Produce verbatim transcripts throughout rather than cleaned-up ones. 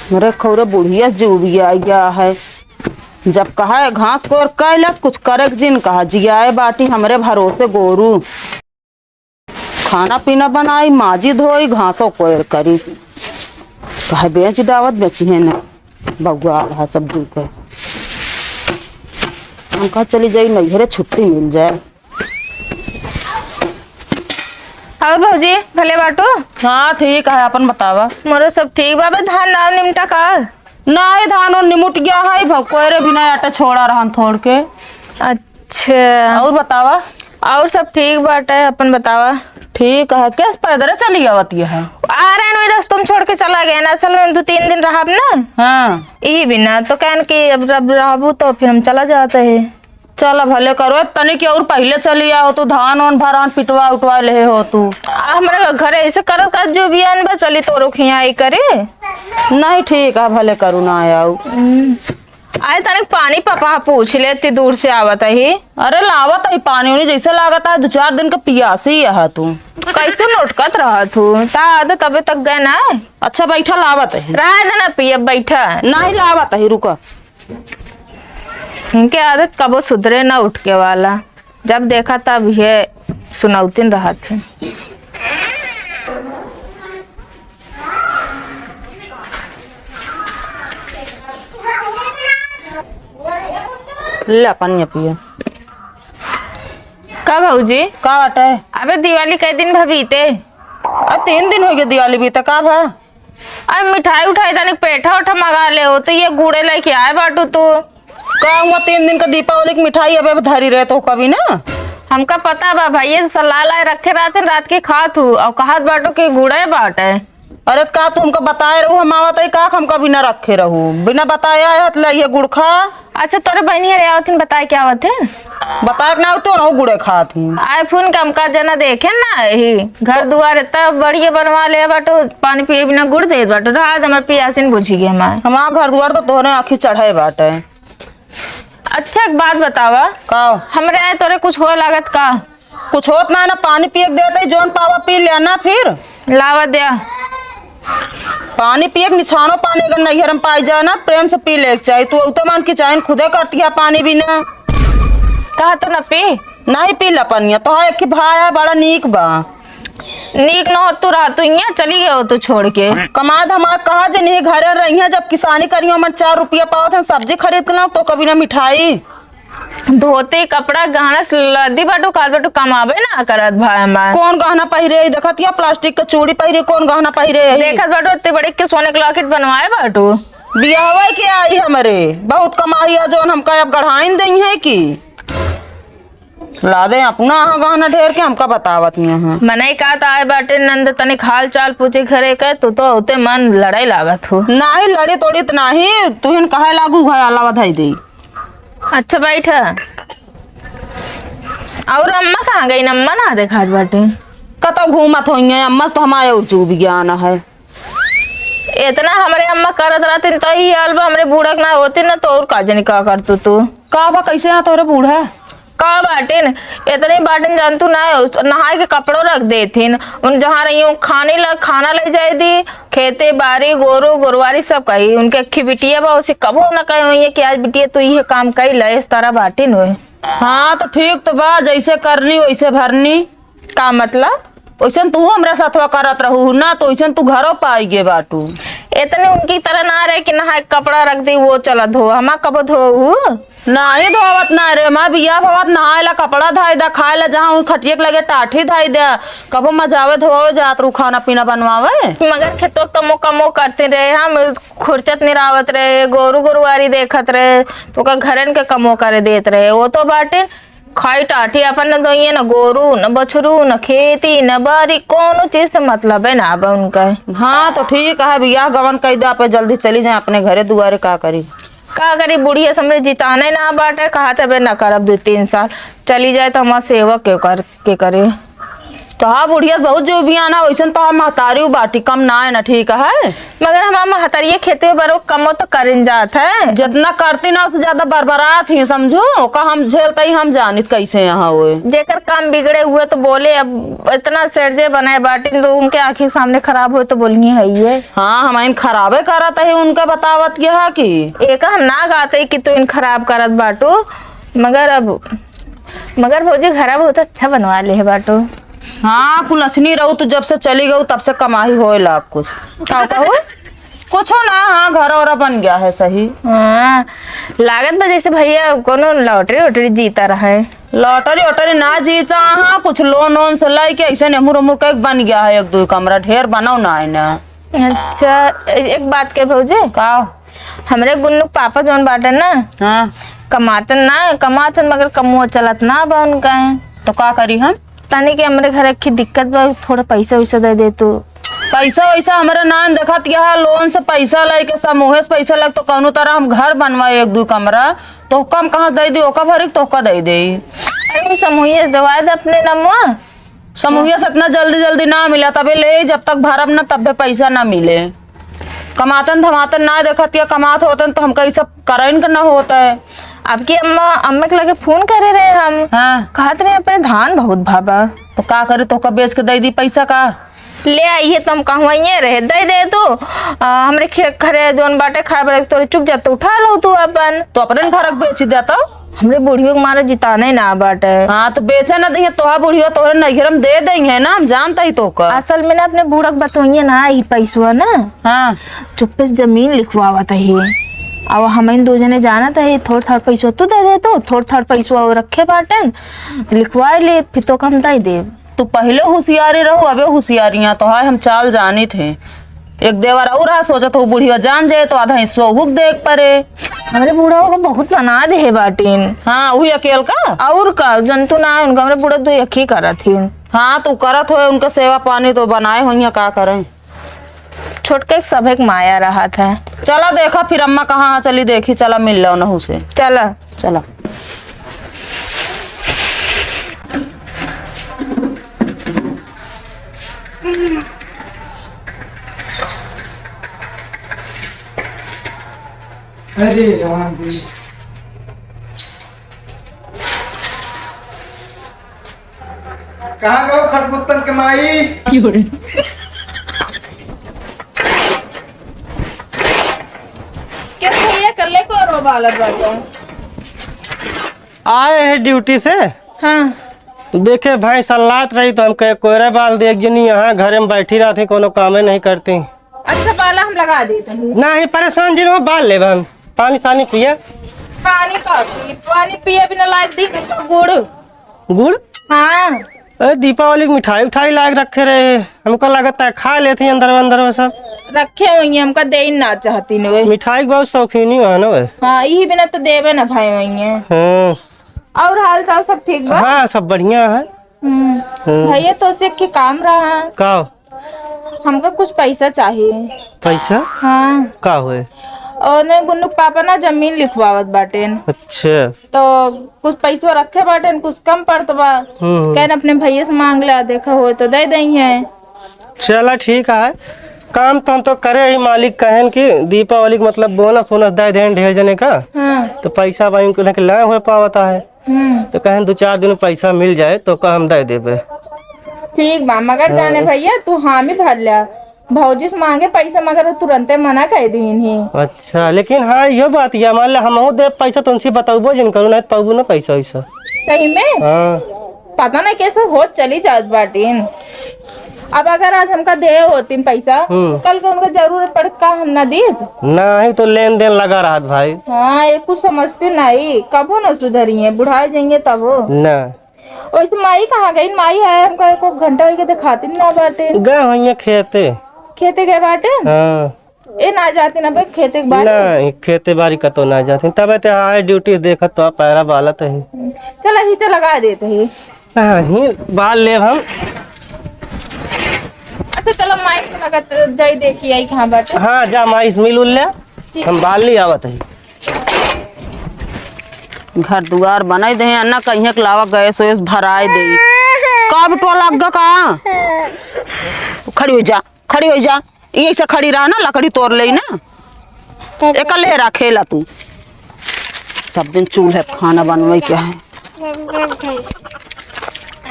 अरे खौरे बुढ़िया जुबिया गया है। जब कहा है घास कोर कैलत, कुछ करक जिन कहा, जियाए बाटी हमरे भरोसे गोरू। खाना पीना बनाई, माजी धोई, घासो कोर करी। कहे बेच डावत बेची है ना, बउआ रहा सब दू के। हम कहा चली जाई नैहरे, छुट्टी मिल जाए। और भौजी, भले बाटू? हाँ, ठीक है, अपन बतावा। मोरो सब ठीक बा, बे धान नाव निमटा का? नाही, धान ओन निमुट गया है, भ-, कोयरे भी नहीं, आटा छोड़ा रहन थोड़ के। अच्छा। और बतावा? और सब ठीक बाटे, अपन बतावा। ठीक है, कैस पैदल चली आवत ये है? आ रहे हैं, वही रस्ता में छोड़ के चला गया ना, असल में हम दो तीन दिन रहब ना। हाँ। यही बिना, तो कहन कि अब, अब रहबू तो फिर हम चला जाते हैं। चल भले करो, तनिक और पहिले चली आओ तू, धान ओन भरान पिटवा उटवा ले हो तू। आ, हमरे घरे ऐसे करत का जो बियान बा, चली तोरो खियाई करे। नहीं ठीक है, भले करू ना आओ। हम्म। आए तनिक पानी पापा पूछ लेती, दूर से आवत ही। अरे लावत ही पानी उनी, जैसे लागत है दो चार दिन का पियासी है तू। कैसे लटकत रहा तू? ता आदत अबे तक गए ना। अच्छा बैठा, लावत ही। रह देना पिया, बैठा। नहीं लावत ही, रुका। इनके आदत कबो सुधरे ना उठ के वाला, जब देखा तब ये सुनौतिन रहत है। ले अपन ये पिए। का भौजी? का बाटे? अबे दिवाली कै दिन भा बीते? आ, तीन दिन हो गए दिवाली बीते, का भा? अब मिठाई उठाई तनिक पेठा उठा मंगा ले हो, तो ये गुड़े लेके आए बाटू तू। का हुआ, तीन दिन का दीपावली की मिठाई अबे धरी रहे तो कभी ना। हमका पता बा भाई, ये सलाह लाए रखे रहते रात की खात हूँ और कहत बाटू कि गुड़े बाटे। अरे का तू हमका बताए रहू, हम आवत है का, हमका बिना रखे रहू, बिना बताए आए हत ले ये गुड़ खा। अच्छा तोरे बहनी अरे आवत हिन बताए क्या आवत है? बताए के ना आवत हो ना गुड़े खात ही। आए फोन का हमका जना देखे ना यही घर दुआर इतना बढ़िया बनवा ले बाटो, पानी पिए बिना गुड़ दे बाटो, रात हमार पियासिन बुझी गए हमार। हमार घर दुआर तो तोहरे आँखी चढ़े बाटे। अच्छा एक बात बतावा। का? हमरे आए तोरे कुछ हो लागत का? कुछ होत ना, ना पानी पिए के देते, जौन पावा पी लिया ना फिर। लावा द्या। पानी पिए के निछानो पानी अगर नैहर में पाई जाए ना, प्रेम से पी ले के चाही। तू उतना मान की चाहे खुदे करती है पानी बिना। कहा तो ना पी। नहीं पी ला पनिया, तो एक ही भाई है, बड़ा नीक बा। नीक न हो तू रह, तू यहाँ चली गए हो तू छोड़ के। कमाद हमार कहा जे नहीं घरे रही है, जब किसानी करियो मन चार रुपया पावत है, सब्जी खरीद के लाऊं तो कभी ना मिठाई। धोती, कपड़ा, गहना लदी बाटू, काल बाटू कमाबे ना करत भाई हमार। कौन गहना पहिरे है? देखत या प्लास्टिक के चूड़ी पहिरे, कौन गहना पहिरे है? देखत बाटू इतने बड़े के सोने के लॉकेट बनवाए बाटू। बियाहवे के आई हमरे, बहुत कमाई है जौन हमका अब गढ़ाइन दई है कि ला दे अपना गहना ढेर के हमका बतावत नहीं है। मनई का तो आए बाटे नंद तनिक हाल चाल पूछे घरे के, तू तो उते मन लड़ाई लागत हो। नाही लड़ी तोड़ी तो नाही, तुहिन कहे लागू घर अलावा धाई दे। अच्छा बैठ। और अम्मा कहाँ गई? अम्मा ना देखात बाटे। कतौ घूमत होइए, अम्मा से तो हमारे और चूब ज्ञान है। इतना हमरे अम्मा करत रहतिन तो ही हाल बा, हमरे बूढ़ा के ना होतिन ना तो और का जानी का करतू तू। का बा, कैसे है तोरे बूढ़ा? का बाटिन, इतने बाटिन जानतू ना, नहाए के कपड़ों रख देथिन, उन जहाँ रही हूँ खाने ला, खाना ले जाए दी, खेते बारी गोरू गोरवारी सब कही, उनके अक्खी बिटिया बा, उसे कबो ना कहे हुई कि आज बिटिया तू ये काम कई ले, इस तरह बाटिन हुए। हाँ, तो ठीक तो बा, जैसे करनी वैसे भरनी। का मतलब? वैसन तू हमरा साथवा करत रहू ना, तो वैसन तू घरो पाई गे बाटू। इतने उनकी तरह ना रहे कि नहाए के कपड़ा रख दी, वो चला धो, हमा कबो धोऊ? नाही धोवत ना रे, हमार बियाह भवत नहाए ला कपड़ा धाई दा, खाए ला जहाँ हुई खटिया के लगे टाठी धाई दे, कबो मजावे धोवे जात रहू खाना पीना बनवावे। मगर खेतो कमो कमो करते रहे, हम खुरचत निरावत रहे, गोरू गोरुआरी देखत रहे, तो का घरन के कमो करे देत रहे, वो तो बाटे खाई टाठी अपन न दोइए, न गोरू, न बछरू, न खेती, न बारी, कौनो चीज से मतलब है ना अब उनका। हाँ, तो ठीक है, बियाह गवन कई दे, आप जल्दी चली जाए अपने घरे दुआरे, का करी? का करी, बुढ़िया समझे जिताने ना बाटे, कहा थे बे न करब दो तीन साल, चली जाए तो हमार सेवा के कर, के करे। तो हाँ, बुढ़िया से बहुत जीव बियान है, वैसन तो हम महतारी बाटी, कम ना है ना, ठीक है। मगर हमार महतारिये खेते बरो कमो तो करिन जात है। जितना करती ना, उससे ज्यादा बरबरात ही, समझू? ओका हम झेलते ही हम जानित कैसे यहाँ होए। जेकर काम बिगड़े हुए तो बोले, अब इतना सेठ जे बनाए बाटिन तो उनके आँखी के सामने खराब होए तो बोलिए है ये। हाँ, हमाइन खराबे करत है उनका बतावत के हा कि। एक हम ना कहते कि तू इन खराब करत बाटू, मगर अब, मगर भौजी घरा बहुत अच्छा बनवा ले है बाटू। हाँ, कुलछनी रहू, तू जब से चली गऊ तब से कमाई होए लाग कुछ। का कहू? कुछो ना, हाँ, घर और बन गया है सही। हाँ, लागत बा जैसे भैया कोनो लॉटरी वॉटरी जीता रहे। लॉटरी वॉटरी ना जीता, हाँ, कुछ लोन वोन से लेके ऐसे नेमुर उमुर के बन गया है एक दो कमरा, ढेर बनाओ ना है ना। अच्छा, ए-, एक बात के भौजी। का? हमरे गुन्नू के पापा जौन बाटे ना, हाँ। कमातन ना, कमातन मगर कमुआ चलत ना बा उनका। तो का करी हम? तनी के हमरे घर की दिक्कत बा, थोड़ा पैसा वैसा दे दे तू। पैसा वैसा हमरे ना देखत, यहाँ लोन से पैसा लेके, समूहे से पैसा लेके तो कौनो तरह हम घर बनवाए एक दो कमरा, तो कम कहाँ से दे दी, ओका भरी तोहका दे दे। अरे समूहे से दवा दे अपने नमवा। समूहिया से इतना जल्दी जल्दी ना मिला, तबे ले, जब तक भरब ना तबे पैसा ना मिले। कमातन धमातन ना देखत या, कमात होतन तो हमका ई सब करइन के ना होत है। आपकी अम्मा, अम्मा के लगे फोन करे रहे हम। हाँ। कहत रहे अपने धान बहुत भाबा। तो का करी, तोहका बेच के दे दी पैसा का? ले आई है तो हम कहवाइए रहे, दे दे तू। आ, हमरे खे-, घरे जौन बाटे खाए बड़े तोरे चुप जा, तो उठा लो तू अपन। तो अपने घर के बेच दे तो। हमरे बुढ़ियो के मारे जिताने ना बाटे। हाँ, तो बेचे ना दइहे, तोहार बुढ़ियो तोहरे नैहर में दे दइहे ना, हम जानत ही तोहका। असल में ना अपने बूढ़ा के बतोइए ना, ई पैसवा ना। हाँ। चुप्पे से जमीन लिखवावत ही। अब हम इन दो जने जानत ही, थोड़ थाड़ पैसवा तू दे दे तो, थोड़ थाड़ पैसवा वो रखे बाटन, लिखवा ले, फिर तोहका हम दे देब। तू पहिले हुसियारी रहू, अबे हुसियारियां तो है, हम चाल जानित है। एक देवर और रहा, सोचत हो बुढ़िया जान जाए तो आधा हिस्सा हुक देख परे। हमरे बूढ़ा को बहुत बना दे है बाटिन। हाँ, वही अकेल का? और का, जंतु ना है उनका, हमरे बूढ़ा तो यकी करत ही। हाँ, तू करत हो उनका सेवा पानी तो बनाए होइया, का करें? छोटके के सभे के माया रहत है। चला देखा फिर अम्मा कहाँ है, चली देखी, चला मिल लो नहू से। चला। चला। अरे राम जी। कहाँ गयो खटमुत्तन के माई? के भैया कल्ले को रो बालत बाटे? आए हैं ड्यूटी से। हाँ। देखे भैंस अल्लात रही तो हम कहे कोयरा बाल दे, एक जनी यहाँ घरे में बैठी रहती, कोनो कामे नहीं करती। अच्छा, बाला हम लगा देते हैं। नहीं, परेशान जिन हो, बाल लेब हम। पानी सानी पिए। पानी का पी? पानी पिए बिना लाग दी का गुड़। गुड़? हाँ। अरे, दीपावली की मिठाई उठाई लाग रखे रहे, हमको लगता है खा लेती अंदर अंदर वो सब। रखे हुई हैं, हमका दे ही ना चाहती न वे। मिठाई के बहुत शौकीनी है ना वे। हाँ, यही बिना तो देवे ना भाई वही हैं। हाँ। और हाल चाल सब ठीक बा? हाँ, सब बढ़िया है। हम्म। हम्म। भैया, तो से के काम रहा। का? हमका कुछ पैसा चाहिए। पैसा? हाँ। का होए? और ने गुन्नू के पापा ना जमीन लिखवावत बाटेन। अच्छा। तो कुछ पैसा रखे बाटेन, कुछ कम पड़त बा। हम्म। कहन अपने भैया से मांग ले, देखा होए तो दे दइहे। चला ठीक है, काम तो हम तो करे ही, मालिक कहन कि दीपावली के मतलब बोनस वोनस दे देन ढेर जने का। हाँ। तो पैसा बैंक के ना हो पावता है। हम्म। तो कहन दो चार दिन में पैसा मिल जाए तो का हम दे देबे। ठीक बा, मगर हाँ। जाने भैया, तू हामी भर ल्या। भौजी से मांगे पैसा, मगर वो तुरंते मना कर दीन ही। अच्छा, लेकिन हाँ, यो बात या मान ले, हमहू देब पैसा, तो उनसे बतौबो जिन करू, नहीं तो पौबू ना पैसा वैसा। सही में? हाँ। पता नहीं कैसे होत चली जात बाटीन। अब अगर आज हमका दे होतीन पैसा, हम्म। कल के उनका जरूरत पड़त का हम ना दीत? नहीं तो लेन देन लगा रहत भाई। हाँ, ये कुछ समझते नहीं, कबो ना सुधरी है, बुढ़ाए जाएंगे तब हो। ना। वैसे माई कहाँ गई? माई है, हमका एको घंटा होई के देखाती ना बाटे। गए होइए खेते। खेते गए बाटे? हाँ। ए ना जाती ना भाई खेते के बारे? नहीं, खेते बारी कतो ना जाती। तबे ते आए ड्यूटी देखत तो पैरा बालत है। चला ही चला लगा देते ही। नहीं, बाल लेब हम। अच्छा, चलो, माई से लगा, च-, जाई देखी, आई कहाँ बाटे। हाँ, जा, माई से मिल उल ले। ठीक। हम बाल ले आवत हई। घर दुआर बनाई दे, अन्ना कहिए के लावा गैस वैस भराए दे। अब टोला लग गा का? खड़ी होइ जा, खड़ी होइ जा। यही से खड़ी रहा ना, लकड़ी तोर लेई ना। एक ले रहा खेला तू। सब दिन चूल्हे पे खाना बनवे के है।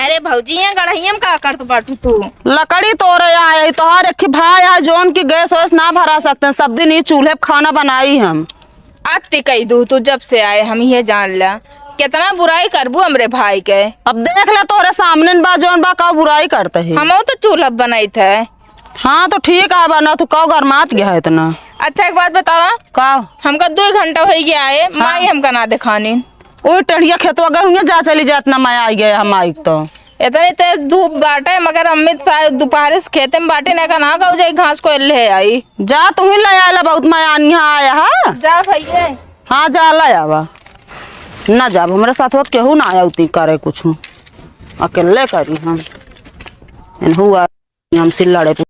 अरे भौजी, यहाँ गड़हिया में का करत बाटू तू? लकड़ी तोरे आए ही, तोहार एक भाई है जौन की गैस वैस ना भरा सकते हैं, सब दिन ई चूल्हे पे खाना बनाई हम। अति कही दू तू, जब से आए हम ये जान ला, कितना बुराई करबू हमरे भाई के। अब देख ले तोरे सामने बा जौन बा का बुराई करते है। हमहू तो चूल्हा बनाइत है। हाँ तो ठीक है बा ना, तू का गरमात गया है इतना। अच्छा एक बात बतावा। का? हमका दो घंटा होइ गया है, हाँ। माई हमका ना देखानी। ओए टढ़िया खेतवा गए हुए, जा चली जा, इतना माया आई गया हम आई तो। इतनी तेज धूप बाटे, मगर अम्मी शायद दोपहर से खेते में बाटे, ना का ना गऊ जाई घास को ले आई। जा तू ही ले आला, बहुत माया आनिया आया है। जा भैया। हाँ जा ले आवा। ना जाब, हमरे साथ केहू ना आया उती करे कुछ। अकेले करी हम। एनहु आ, हमसे लड़े।